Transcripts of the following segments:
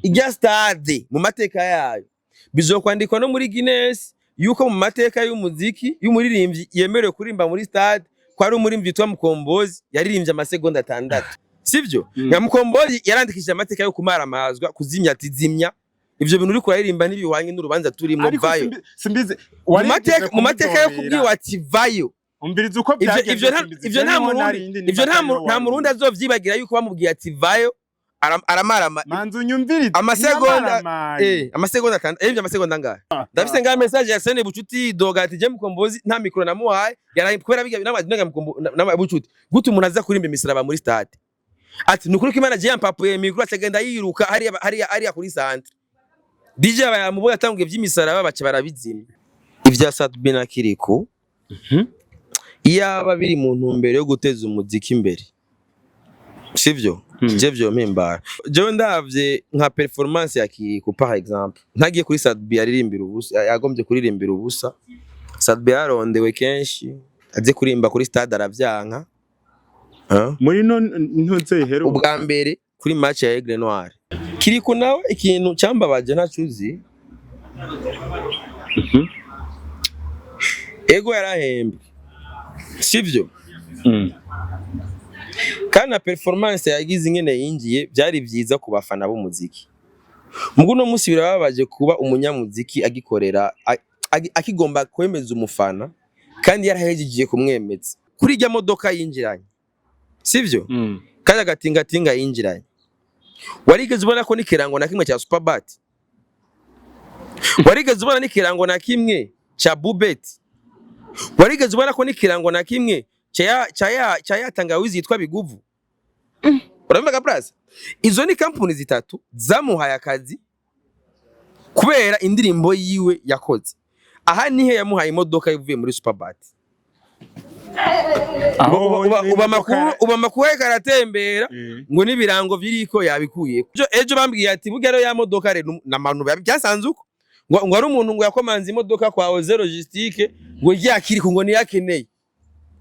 Ijya stade mu mateka yayo bizokwandikwa no muri Guinness yuko mu mateka y'umuziki y'umuririmbyi yemerewe kuririmba muri stade ko ari umuririmbyi witwa Mukombozi yaririmbye amasegonda 6, sivyo? Nka Mukombozi yarandikishije amateka yo kumaramazwa, kuzimya, ati zimya ivyo bintu uriko uraririmba ntibihwanye n'urubanza turimo. Ariko vayo. Simbizi Mu mateka yo kubwiwa ati vayo. Umviriza uko Ivyo byagenze. ivyo nta Simbizi. Ivyo nta Niho Murundi narindi ivyo nta nifata nta Murundi azovyibagira yuko bamubwiye ati vayo, aramarama. Manzi unyumvirize. Amasegonda Nyamaramaye. Amasegonda 6, ivyo amasegonda angahe? Ndafise ngaha message ya Sene Bucuti doga ati je Mukombozi nta micro namuhaye, yaraye kubera biga n'amaga Mukombo na Bucuti. Gute umuntu aza kurimba imisaraba muri stade? Ati nukuri ko Imana je yampapuye micro, acagenda yiruka hariya hariya hariya kuri centre. DJ aba yamubonye atanguye vy'imisaraba, baca barabizimya. Ivya Sat-B na Kirikou, iyaba biri mu ntumbero yo guteza umuziki imbere, sivyo? Je vyompimbara. Jewe ndavye nka performance ya Kirikou, par exemple, ntagiye kuri Sat-B yaririmbira ubusa, yagombye kuririmbira ubusa. Sat-B yarondewe kenshi aze kuririmba kuri stade, aravyanka. Ah? Muri no ntuze iheruka. Ubwa mbere kuri match ya Aigle Noir. Kirikou nawe ikintu cyambabaje ntacuzi. Ego yarahembwe, sivyo? Kandi na performance yagize, ingene yinjiye, byari byiza ku bafana b'umuziki. Mugu uno munsi birababaje kuba umunyamuziki agikorera akigomba kwemeza umufana kandi yarahejeje kumwemeza kuri irya modoka yinjiranye, sivyo? Kandi agatingatinga yinjiranye, warigeze ubona ko n'ikirango na kimwe cya Superbat? Warigeze ubona n'ikirango na kimwe cya Bubet? Warigeze ubona ko n'ikirango na kimwe cya ya tangawizi yitwa Biguvu? Urabimva Braza? Izo ni kampuni zitatu zamuhaye akazi kubera indirimbo yiwe yakoze. Aha nihe yamuhaye imodoka ivuye muri Superbat? Aho Uba amakuru, uba amakuru ariko aratembera ngo n'ibirango biriko yabikuye. Ejo bambwiye ati burya rero ya modoka rero n'abantu byasanze uko ngo ari umuntu ngo yakomanze imodoka kwa Oze Logistique, ngo ryakiri ngo niyakeneye.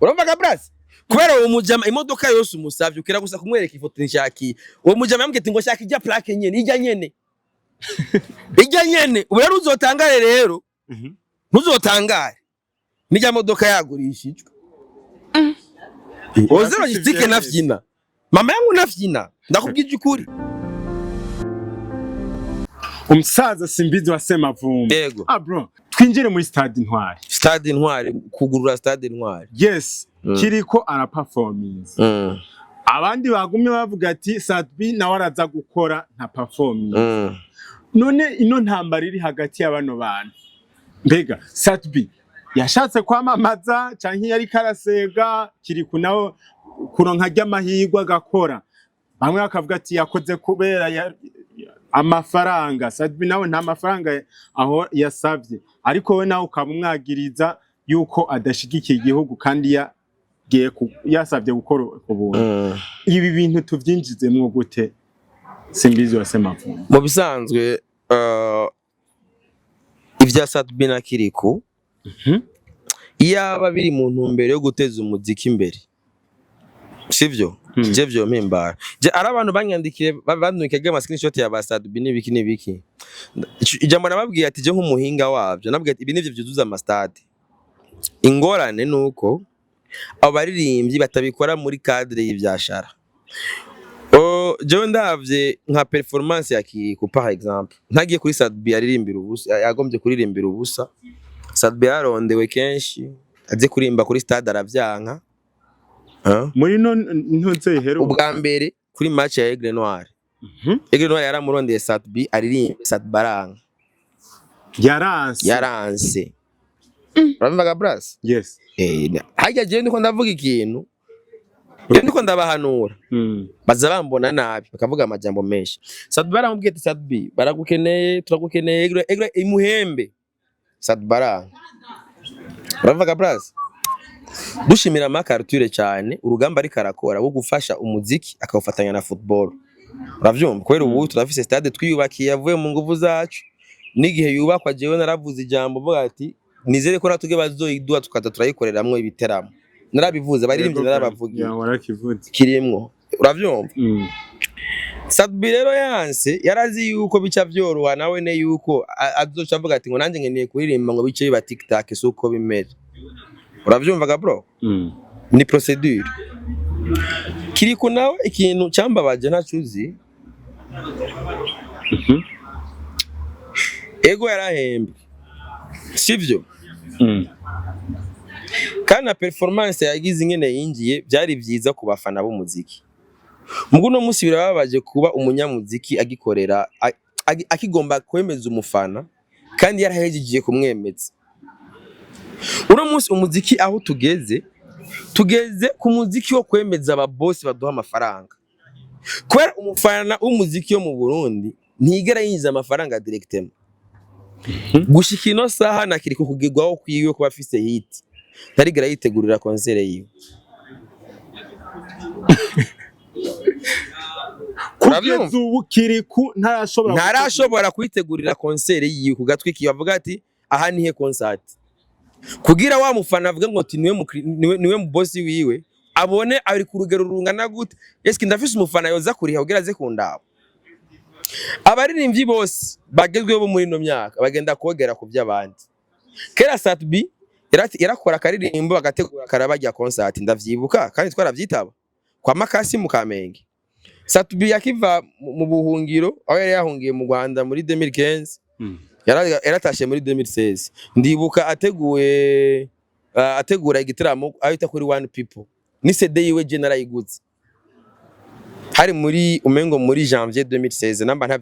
Urumva ga Braza? Kubera uwo mujama imodoka yose umusavye ukira gusa kumwereka ifoto nshakiye, uwo mujama yambwiye ati ngo shaka ijya plaque nyene, ijya nyene, ijya nyene. Ubu rero uzotangare rero, ntuzotangare nijya modoka yagurishijwe. Oze Logistique nafyina, mama yangu nafyina, ndakubwije ukuri. Umusaza Simbizi wa Semavumba. Yego. Ah bro, twinjire muri stade Intwari. Stade Intwari, kugurura stade Intwari. Yes. Kiriko araperformance. Abandi bagumye bavuga ati Sat-B nawe araza gukora nka performance. None ino ntambara iri hagati ya bano bantu, mbega Sat-B yashatse kwamamaza canke yari karasega Kirikou nawe kuronka ry'amahirwe agakora? Bamwe bakavuga ati yakoze kubera amafaranga. Sat-B nawe nta mafaranga aho yasavye, ariko we nawe ukaba umwagiriza yuko adashigikiye igihugu kandi yagiye yasavye gukora ku buntu. Ibi bintu tuvyinjizemwo gute, Simbizi wa Semavumba? Mu bisanzwe, ibya Sat-B na Kirikou, iyaba biri mu ntumbero yo guteza umuziki imbere, sivyo? Je vyompimbara. Je ari abantu banyandikiye, bandungikiye ama screenshot ya ba Sat-B n'ibiki n'ibiki. Ijambo nababwiye ati je nk'umuhinga wavyo nabwiye ati ibi nivyo vyuzuza ama stade. Ingorane nuko abo baririmbyi batabikora muri cadre y'ivyashara. Oh, jewe ndavye nka performance ya Kirikou, par exemple, ntagiye kuri Sat-B yaririmbira ubusa, yagombye kuririmbira ubusa. Sat-B yarondewe kenshi aze kuririmba kuri stade, aravyanka. Ah? Muri no ntuze iheruka. Ubwa mbere kuri match ya Aigle Noir. Aigle Noir yaramurondeye Sat-B aririmbe, Sat-B aranka. Yaranse. Yaranse. Urumva Bras? Yes. Harya jewe ndiko ndavuga ikintu, jewe ndiko ndabahanura, baza bambona nabi bakavuga amajambo menshi. Sat-B baramubwiye ati Sat-B baragukeneye, turagukeneye, Aigle, Aigle imuhembe. Sat-B aranka. Uravuga Bras? Dushimira Marc Arthur cyane urugamba ariko arakora wo gufasha umuziki akawufatanya na football. Uravyumva? Kubera ubu turafise stade twiyubakiye avuye mu nguvu zacu. N'igihe yubakwa jewe naravuze ijambo mvuga ati nizere ko natwe bazoyiduha tukaza turayikoreramwo ibiteramo. Narabivuze, abaririmbyi narabavugiye. Ya, warakivuze. Kirimwo. Uravyumva? Sat-B rero yanse, yarazi yuko bica vyoroha nawe ne yuko azoca avuga ati ngo nanjye nkeneye kuririmba, ngo bice biba tiktak. Si uko bimeze, uravyumvaga bro? Ni procedure. Kiriku nawe, ikintu cyambabaje ntacuzi. Ego, yarahembwe, sivyo? Kandi na performance yagize, ingene yinjiye, byari byiza ku bafana b'umuziki. Mugu uno munsi birababaje kuba umunyamuziki agikorera akigomba kwemeza umufana kandi yarahejeje kumwemeza. Uno munsi umuziki aho tugeze, tugeze ku muziki wo kwemeza ababosi baduha amafaranga, kubera umufana w'umuziki wo mu Burundi ntigera yinjiza amafaranga directement. Gushika ino saha nakiri kukugirwaho kwiwe kuba afise hit, ntarigera yitegurira concert yiwe. Urabyumva? Kugeza ubu Kiriku ntarashobora Ntarashobora kwitegurira concert yiwe ku gatwi kiwe, avuga ati aha nihe concert, kugira wa mufana avuge ngo ati niwe niwe mu boss wiwe, abone ari ku rugero rungana gute. Eske ndafise umufana yoza kuriha kugira aze kundaba? Abaririmbyi bose bagezweho bo muri ino myaka bagenda kogera ku by'abandi. Kera Sat-B yarakora akaririmbo, bagategura karabajya concert, ndavyibuka kandi twaravyitaba kwa Makasi mu Kamenge. Sat-B yakiva mu buhungiro aho yari yahungiye mu Rwanda muri 2015, yaratashe muri 2016, ndibuka ateguye ategura igitaramo aho ita kuri One People, ni CD yiwe je narayiguze. Hari muri umengo muri janvier 2016, namba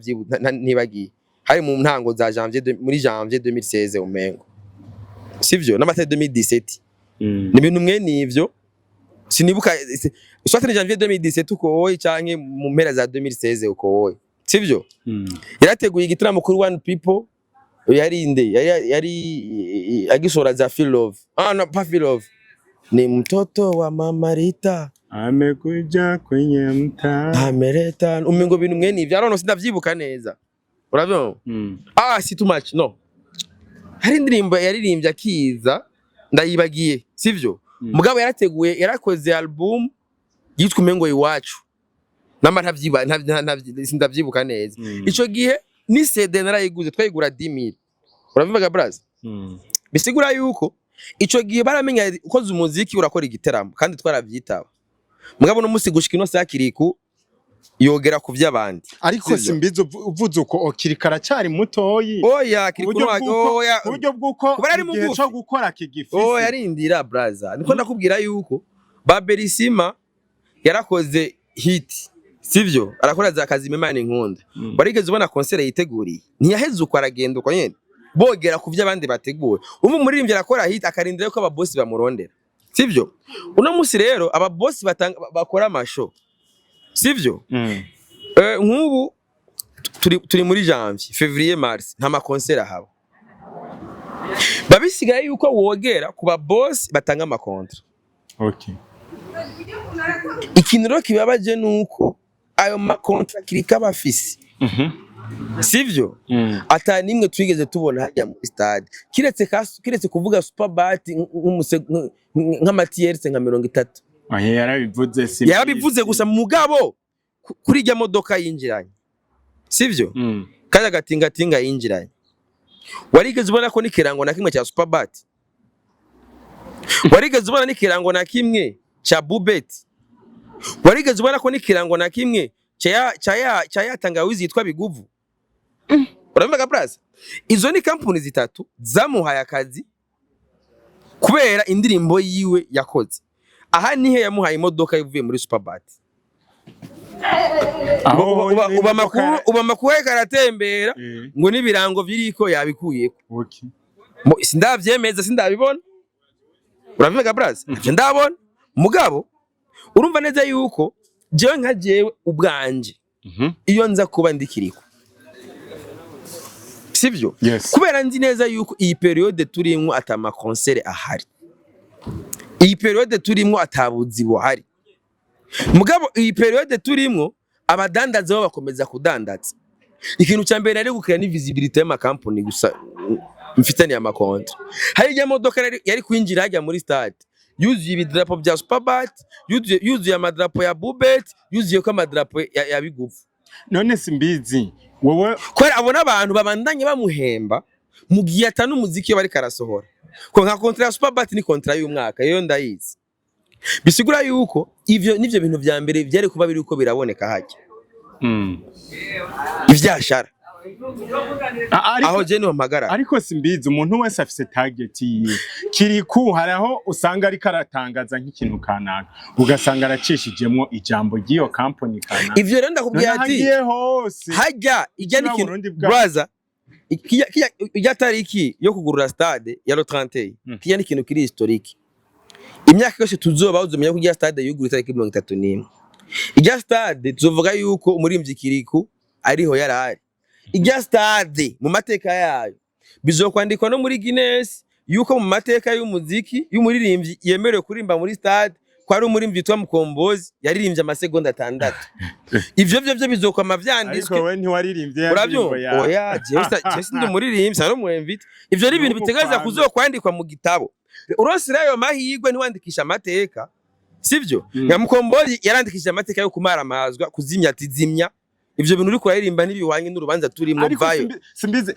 ntibagiye, hari mu ntango za janvier, muri janvier 2016 umengo, sivyo? N'amata 2017. Ni ibintu mwene ivyo, sinibuka, soit ni janvier 2017 uko wowe, canke mu mpera za 2016 uko wowe, sivyo? Yarateguye igitaramo kuri One People, yari inde, yari agisohora za Feel Love, ah no, pas Feel Love, ni mtoto wa mama Rita Amekuja kwenye mtaa. Ameleta umengo bintu mwene ivyo, arono sindavyibuka neza, uravyumva? Ah, si too much, no, hari indirimbo yaririmbye akiza, ndayibagiye, sivyo? Mugabo yarateguye, yarakoze album yitwa umengo Iwacu, namba ntavyiba sindavyibuka neza. Ico gihe ni CD narayiguze, twayigura 10,000, urabivuga braza? Bisigura yuko ico gihe baramenya ukoze umuziki urakora igiteramo kandi twaravyitaba. Mugabo no musi gushika ino saha Kiriku yogera ku vy'abandi. Ariko Sivyo? simbizi, uvuze uko, Kiriko aracyari mutoyi. Oya. Ku Kiriku buryo oya. ku buryo bw'uko Kuba ari igihe mugufi. co gukora kigifise. Oya, arindira braza, niko ndakubwira yuko Baberisima yarakoze hit, sivyo? Arakora za Kazima Imana Inkunda. Warigeze ubona concert yiteguriye? Ntiyaheze uko, aragenda uko nyene, bogera ku vy'abandi bateguwe. Umva, umuririmbyi arakora hit akarindira yuko ababosi bamurondera, sivyo? Uno musi rero ababosi batanga, bakora amashow, sivyo? Nk'ubu turi muri janvier, février, mars, nta maconcert ahaba. Babisigaye yuko wogera ku babosi batanga amacontrats. Ikintu rero kibabaje nuko ayo macontrats Kiriko aba afise, sivyo? Ata nimwe twigeze tubona hajya muri stade, kiretse kuvuga Superbat nk'amatiyerse nka 30. Oya, yarabivuze simbizi. Yarabivuze gusa, mugabo kuri irya modoka yinjiranye, sivyo? Kandi agatingatinga yinjiranye, warigeze ubona ko n'ikirango na kimwe cya Superbat? Warigeze ubona n'ikirango na kimwe cya Bubet? Warigeze ubona ko n'ikirango na kimwe cya ya tangawizi yitwa Biguvu? Urabivuga braza? Izo ni kampuni zitatu zamuhaye akazi kubera indirimbo yiwe yakoze. Aha nihe yamuhaye imodoka ivuye muri Superbat? Aho Uba amakuru, uba amakuru ariko aratembera ngo n'ibirango biriko yabikuyeko. Sindavyemeza, sindabibona, urabivuga braza? Ntavyo ndabona. Mugabo urumva neza yuko jewe nka jewe ubwanje, iyo nza kuba ndikiriko, sivyo? Yes. Kubera nzi neza yuko iyi période turimwo ata maconcert ahari, iyi période turimwo atabuzi buhari, mugabo iyi période turimwo abadandaza bo bakomeza kudandaza, ikintu cya mbere nari gukira ni visibility y'amakampuni gusa mfitaniye amacontrats. Hari ijya modoka yari kwinjira hajya muri stade. Yuzuye ibidarapo bya Superbat, yuzuye amadarapo ya Bubet, yuzuye ko amadarapo ya Bigufu. None simbizi wowe. Kubera abona abantu babandanye bamuhemba mu gihe atana umuziki iyo bariko arasohora, ko nka contrat ya Superbat ni contrat y'umwaka, yo ndayizi. Bisigura yuko ivyo nivyo bintu vya mbere vyari kuba biriko biraboneka hajya ivyashara. Ariko, aho je niho mpagarara. Ariko simbizi, umuntu wese afise target yiwe. Kiriku hari aho usanga ariko aratangaza nk'ikintu kanaka, ugasanga aracishijemwo ijambo ry'iyo company kanaka. Ivyo rero ndakubwira None ati ahagiye hose hajya ijya Kira n'ikintu Burundi bwa- braza, ijya tariki yo kugurura stade ya le 31, kijya n'ikintu kiri historique. Imyaka yose tuzoba uzomenya ko ijya stade yuguruye itariki 31. Ijya stade tuzovuga yuko umuririmvyi Kiriku ariho yarari. Ijya stade mu mateka yayo bizokwandikwa no muri Guinness yuko mu mateka y'umuziki y'umuririmbyi yemerewe kuririmba muri stade ko ari umuririmbyi witwa Mukombozi yaririmbye amasegonda 6. Ivyo vyo bizokwama vyanditswe. Ariko we ntiwaririmbye ya ndirimbo Urabyumva? yawe. Oya, jewe sindi umuririmbyi, sari umwemvite. Ivyo ni ibintu N'ubu bitegereza kwanza. kuzokwandikwa mu gitabo. Urose rero ayo mahirwe ntiwandikisha amateka, sivyo? Mm. Nka Mukombozi yarandikishije amateka yo kumaramazwa, kuzimya, ati zimya ivyo bintu uriko uraririmba ntibihwanye n'urubanza turimwo, Ariko vayo. Simbizi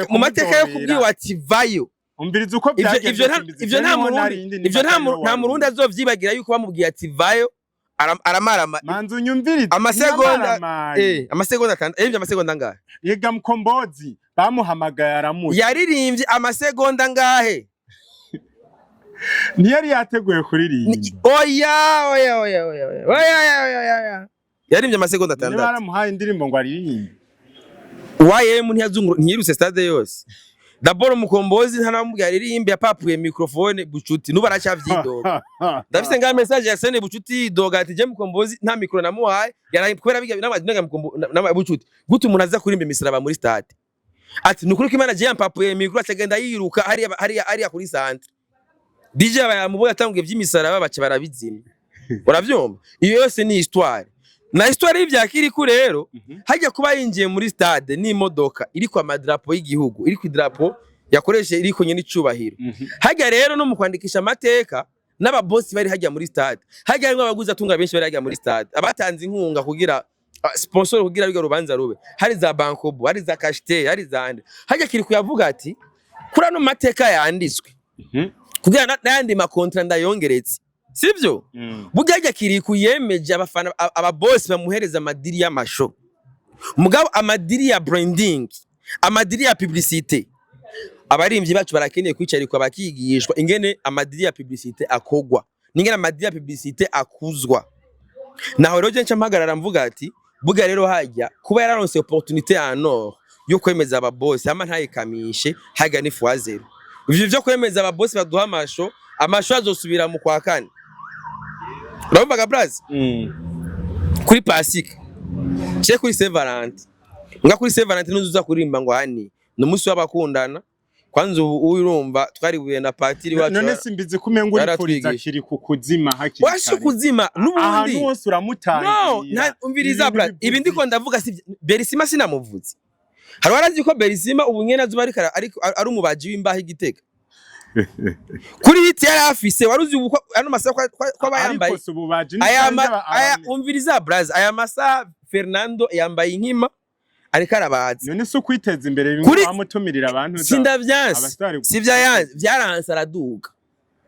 Mu mateka yo kubwiwa ati vayo. Umviriza uko Ivyo byagenze. ivyo nta Simbizi, ivyo nta niho murundi narindi ivyo nta nifata nta murundi azovyibagira yuko bamubwiye ati vayo, aramarama. Manzi unyumvirize. Amasegonda Ntiyamaramaye. Amasegonda 6. Yaririmbye amasegonda angahe? Yega Mukombozi bamuhamagaye aramuca. Yaririmbye amasegonda angahe? Ntiyari yateguye kuririmba. Oya, oya, oya, oya, oya, oya, oya, oya, oya, yaririmbye amasegonda None 6. baramuhaye indirimbo ngo aririmbe. YM ntiyazunguru, ntiyirutse stade yose. D'abord Mukombozi nta namubwiye aririmbe, yapapuye microphone Bucuti, nubu aracyavyidoga. Ndafise ngaha message ya Sene Bucuti yidoga ati je Mukombozi nta micro namuhaye, yaraye kubera biga nama Mukombo nama Bucuti gute umuntu aza kurimba imisaraba muri stade. Ati nukuri ko Imana je yampapuye micro, acagenda yiruka hariya hariya hariya kuri centre, DJ aba yatanguye vy'imisaraba, baca barabizimya. Uravyumva? Iyo yose ni histoire na histoire y'ivya Kiriku. Rero hajya kuba yinjiye muri stade n'imodoka iriko amadarapo y'igihugu, iriko idarapo yakoreshe, iriko nyene icubahiro. Hajya rero no mu kwandikisha amateka n'ababosi bari hajya muri stade, hajya harimwo abaguzi atunga benshi bari hajya muri stade, abatanze inkunga kugira sponsor kugira biga rubanza rube, hari za Bankobu, hari za Cashte, hari za ande. Hajya Kiriku yavuga ati kuri ano mateka yanditswe kugira n'ayandi ma contrats ndayongeretse, sivyo? Burya hajya Kiriku yemeje abafana, ababosi bamuhereza ama deal y'ama show, mugabo ama deal ya branding, ama deal ya publicité. Abarimvyi bacu barakeneye kwicarikwa bakigishwa ingene ama deal ya publicité akogwa n'ingene ama deal ya publicité akuzwa. Naho rero je nca mpagarara mvuga ati burya rero hajya kuba yararonse opportunité en or yo kwemeza ababosi hama ntayikamishe, hajya ni fois zéro. Ivyo vyo kwemeza ababosi baduha ama show, ama show azosubira mu kwa kane. Urumvaga brazi? Kuri Pasika cye, kuri Saint Valentin, nga kuri Saint Valentin ntuzuza kuririmba ngo hani ni umunsi w'abakundana. Kwanza ubu urumva twaribuye na patiri wacu. None simbizi ko umenga uripfuriza Yaratwigisha. kiri ku kuzima hakiri Washe kare. kuzima n'ubundi. Ahantu hose uramutangira. No, umviriza Ibintu bra, ibi bivuze ndiko ndavuga si Berisima, sinamuvuze. Hari warazi ko Berisima ubu nyene azuba ariko ari umubaji w'imbaho igitega kuri hit yari afise. Waruzi ubu ko ano masaha ko aba yambaye Ariko si ububaji aya aya umviriza braza, aya masaha Fernando yambaye inkima ariko arabaza. None si ukwiteza imbere bimwe bamutumirira abantu Sindavyanse. abasitari? Sivyayanse, vyaranse araduga,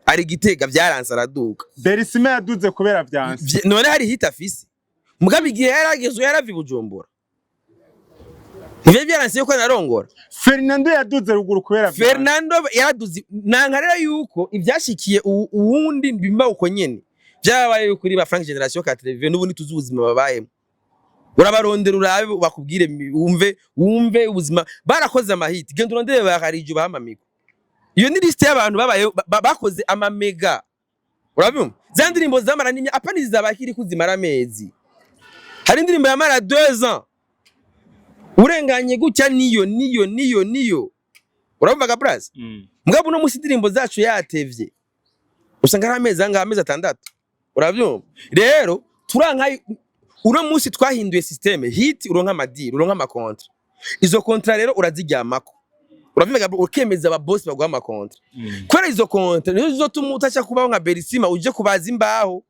ari gitega, vyaranse araduga. Berisima yaduze kubera vyanse. None hari hit afise? Mugabo igihe yaragezwe yarava i Bujumbura, nivyo vyaranse yuko narongora. Fernando yaduze ruguru kubera vyanse. Fernando yaraduze. Nanka rero yuko ivyashikiye uwundi bimba uko nyene vyabaye kuri ba Frank Generation 80, n'ubundi tuzi ubuzima babayemo. Urabarondera urabe bakubwire, wumve ubuzima barakoze ama hit. Genda urondere ba Hariju bahamamiko. Iyo ni liste y'abantu babaye bakoze ama mega. Urabyumva? Za ndirimbo zamara n'imya apa nizabakiri kuzimara amezi. Hari indirimbo yamara 2 ans urenganye gutya, niyo niyo niyo niyo. Urumvaga braza? Mugabo uno musi indirimbo zacu yatevye usanga ari amezi angahe? Amezi 6. Urabyumva? Rero turanka uno munsi twahinduye système. Hit uronka ama deal, uronka ama contrats. Izo contrats rero uraziryamako. Uravyumva, ukemeza aba boss baguha ama contrats. Kubera izo contrats nizo zizotuma utaca kubaho nka Berisima, uje kubaza imbaho.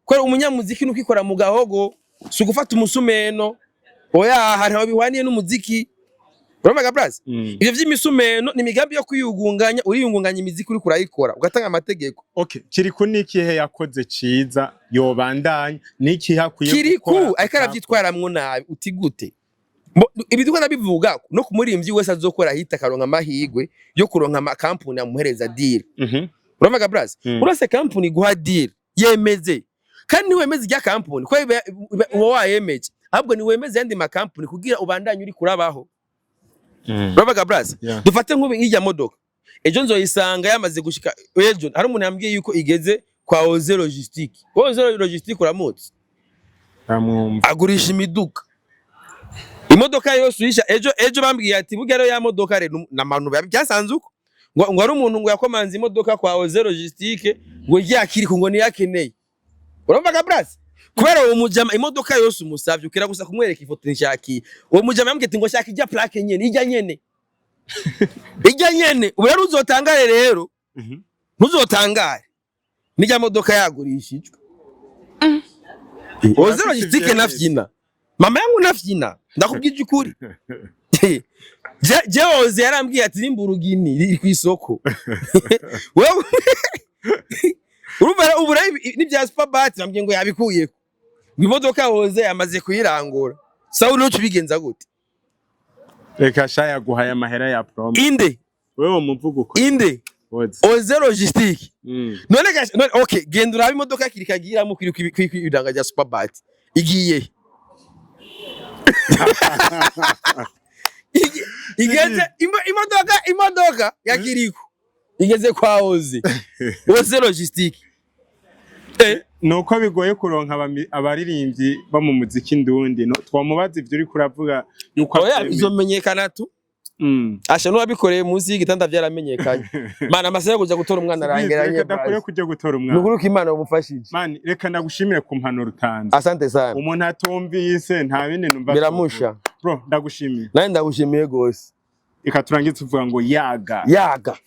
Kubera umunyamuziki nukikora mu gahogo, si ugufata umusumeno. Oya, hari aho bihwaniye n'umuziki. Urumva, bras? Ivyo vy'imisumeno ni imigambi yo kwiyugunganya, uriyungunganya imiziki uriko urayikora, ugatanga amategeko. Okay, Kiriku ni ikihe yakoze ciza yobandanya, n'ikihe akwiye Kiriku gukora ariko aravyitwaramwo nabi. Uti gute? Ibi turiko ndabivuga no ku muririmbyi wese azokora hita, akaronka amahirwe yo kuronka amakampuni amuhereza deal. Urumva, bras? Urase kampuni guha deal, yemeze. Kandi ntiwemeze irya kampuni kuko uba wayemeje, ahubwo niwemeze yandi makampuni kugira ubandanye uri kurabaho. Urumva, bras? Yeah. Dufate nk'ubu nk'ijya modoka, ejo nzoyisanga yamaze gushika. Ejo hari umuntu yambwiye yuko igeze kwa Oze Logistique. Oze Logistique uramutse? Ndamwumva. Agurisha imiduga, imodoka yose uyisha. Ejo bambwiye ati burya rero ya modoka rero n'abantu byasanze uko ngo ari umuntu ngo yakomanze imodoka kwa Oze Logistique, ngo ryakiri ngo niyakeneye. Urumva, bras? Kubera uwo mujama imodoka yose umusavye, ukira gusa kumwereka ifoto nshakiye. Uwo mujama yambwiye ati ngo shaka ijya plaque nyene, ijya nyene, ijya nyene. Ubu rero uzotangare rero, ntuzotangare nijya modoka yagurishijwe. Oze Urafise Logistique ivyemeza. Nafyina mama yangu, nafyina, ndakubwije ukuri. Je Oze yarambwiye ati nimburugini riri kw'isoko. Wewe urumva rero, ubu rero n'ibya Superbat bambwiye ngo yabikuyeko, ngo imodoka Oze yamaze kuyirangura. Sawa, nuco bigenza gute? Reka sha, yaguhaye amahera ya promo. Inde? Wewe muvuga uko. Inde? Oze. Oze Logistique. None none okay, genda urabe imodoka kirikagiramo kiri kwiranga rya Superbat igiye igeze imodoka ya Kiriko igeze kwa Oze Logistique. Nuko bigoye kuronka abaririmbyi bo mu muziki ndundi, no, twamubaza ivyo uriko uravuga yuko Oya, avyemera. bizomenyekana tu. Asha n'uwabikoreye munsi y'igitanda byaramenyekanye. Mana, amasaha yo kuja gutora umwana arangeranye. Reka ndakure kuja gutora umwana. Nukuri ko Imana yamufashije. Mani, reka ndagushimire ku mpanuro utanze. Asante sana. Umuntu atumvise nta bindi numva. Biramusha. Bro, ndagushimiye. Nawe ndagushimiye gose. Reka turangize tuvuga ngo yaga. Yaga.